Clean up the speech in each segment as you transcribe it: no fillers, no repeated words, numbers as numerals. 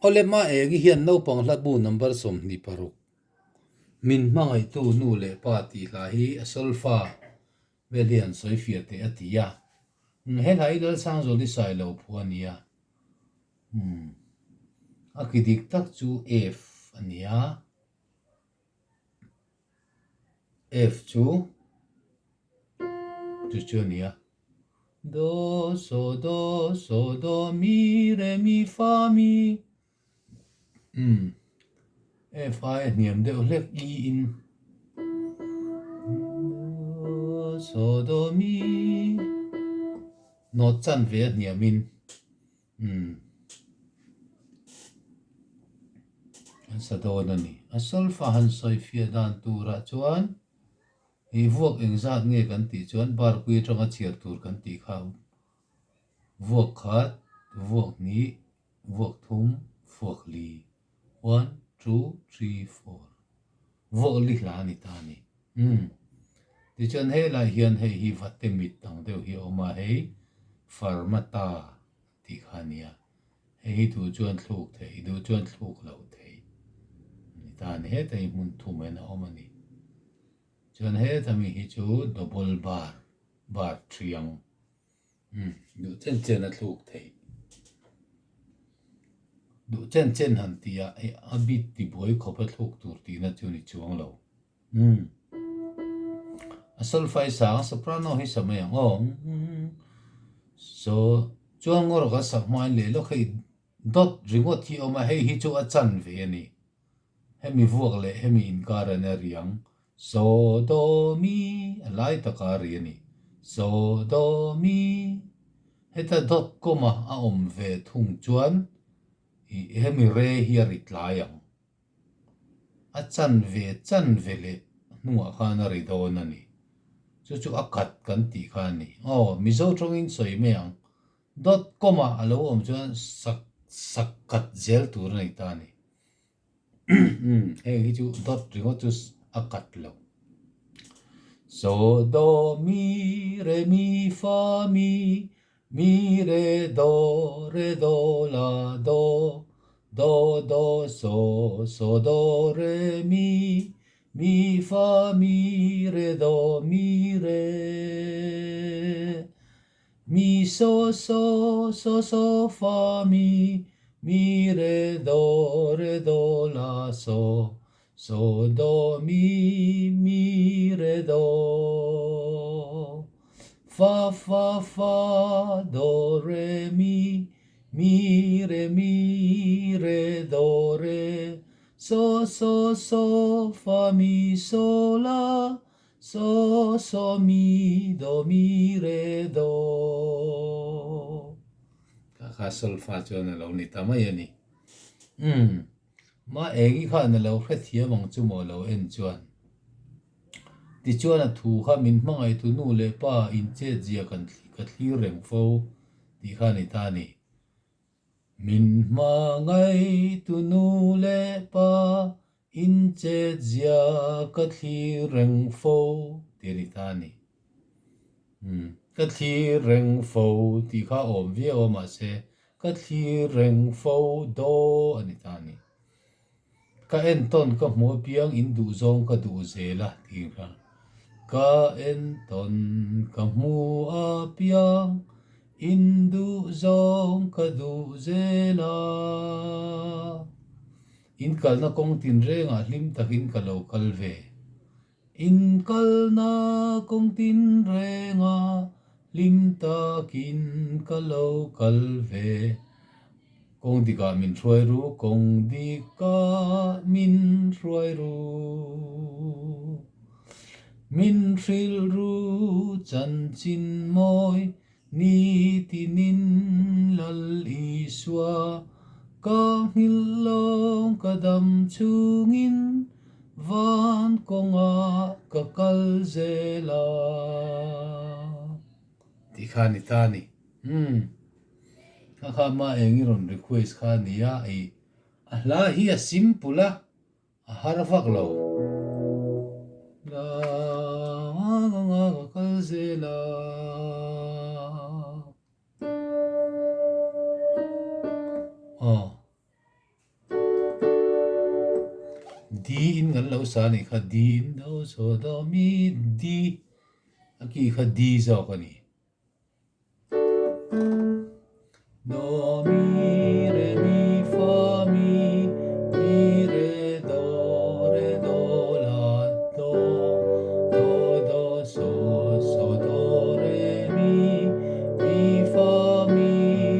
Awle hma eng i hian naupang hla bu number 26 min hmangaihtu nu leh pa tih hla hi a solfa vel hi an sawi fiah teh a ti a. He hla hi Lalsangzuali Sailo phu a ni a. Umm a ki dik tak chu F a ni a. F chu chu chu a ni a. Do so do so do mi re mi fa mi umm F aia hniam deuh hlek E in do so do mi note chanve a hniam in. Umm. An sa dawn a ni. A solfa han sawi fiah dan turah chuan ih vuak engzat nge kan tih chuan barpui atanga chhiar tur kan tih kha vuak khat, vuak hnih, vuak thum, vuak li. One, two, three, four. Vuak li hla a ni ta a ni. Umm. Tichuan helai hian hei hi vate mit ang deuh hi a awm a, hei Farmata tih kha a nia. Hei hi duh chuan thluk theih, duh chuan thluk loh theih a ni ta a ni. Heta hi hmun thum hian a awm a ni. Chuan heta mi hi chu double bar, bar thiang. Umm, duh chen chen a thluk theih. Duh chen chen han tih a, hei a bit tibuai khawp a thluk tur tihna chu ni chuang lo. Umm. A solfai sang soprano hi sa mai ang aw. So, chuan ngawr kan sak hmain leh lawk hei dot ringawt hi a awm a, hei hi chu a chan ve a ni. Hemi vuak leh hemi inkar an a ri ang. So, do, mi a lai taka a ri a ni. So, do, mi. Heta dot kawma a awm ve thung chuan ih hemi re hi a ri tlai ang. A chanve chanve leh hnungah khan a ri dawn a ni. Chu chu a kat kan tih kha a ni. Aw, Mizo tawngin sawi mai ang. Dot com ah a lo awm chuan sak sak kat zel tur a ni ta a ni. Umm, heng hi chu dot ringawt chu a kat lo. So do mi re mi fa mi Mi re do re do la do, do do so so do re mi, mi fa mi re do mi re. Mi so so so so fa mi, mi re do re do la so, so do mi mi re do. Fa fa fa do re mi, mi re mi re do re, so so so fa mi so la, so so mi do mi re do. Kha kha solfa chuan a lo ni ta mai a ni. Umm. Ma eng i khan a lo hrethiam ang chu maw lo en chuan. Tichuan a thu kha min hmangaihtu nu leh pa inchetzia kan ka thlir reng fo tih kha a ni ta a ni. Min hmangaihtu nu leh pa inchetzia ka thlir reng fo tih a ni ta a ni. Umm ka thlir reng fo tih kha a awm viau a mahse ka thlir reng fo daw a ni ta a ni. Ka entawn ka hmu apiang in duh zawng ka duh zel a tih kha. Ka entawn ka hmu apiang in duh zawng ka duh zel a. In kalna kawng tinrengah hlim takin ka lo kal ve. In kalna kawng tinrengah hlim takin ka lo kal ve. Kawng dikah min hruai ru, kawng dikah min hruai ru. Min hrilh ru chanchin mawi Nitinin Lal Isua ka nghilh lawng ka dam chungin van kawngah ka kal zel a. Tih kha a ni ta a ni. Umm. Kha kha mah eng i rawn request kha a ni a, ih a hla hi a simple a. A har vak lo. La nga nga nga ka kal zel a. Aw. D in kan lo sa anih kha D in do so do mi D a ki kha D zawk a ni. Do mi re mi fa mi mi re do re do la do do do so so do re mi mi fa mi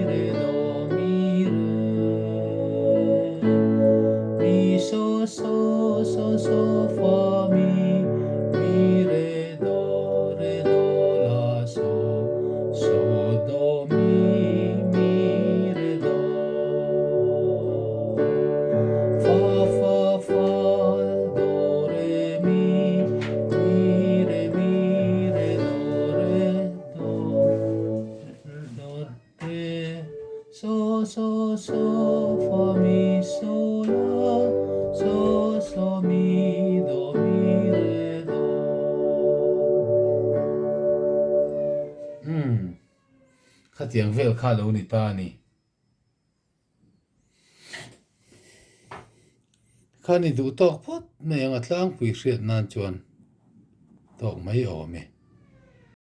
re do mi re mi so so so so fa mi mi re do re do la so so do mi mi re do fa fa fa do re mi mi re mi re do re do do re so so so fa mi so la so so mi do mi re do. Umm khatiang vel kha lo ni ta a ni. Kha ni duh tawk phawt mai ang a tlangpui hriat nan chuan tawk mai awm e.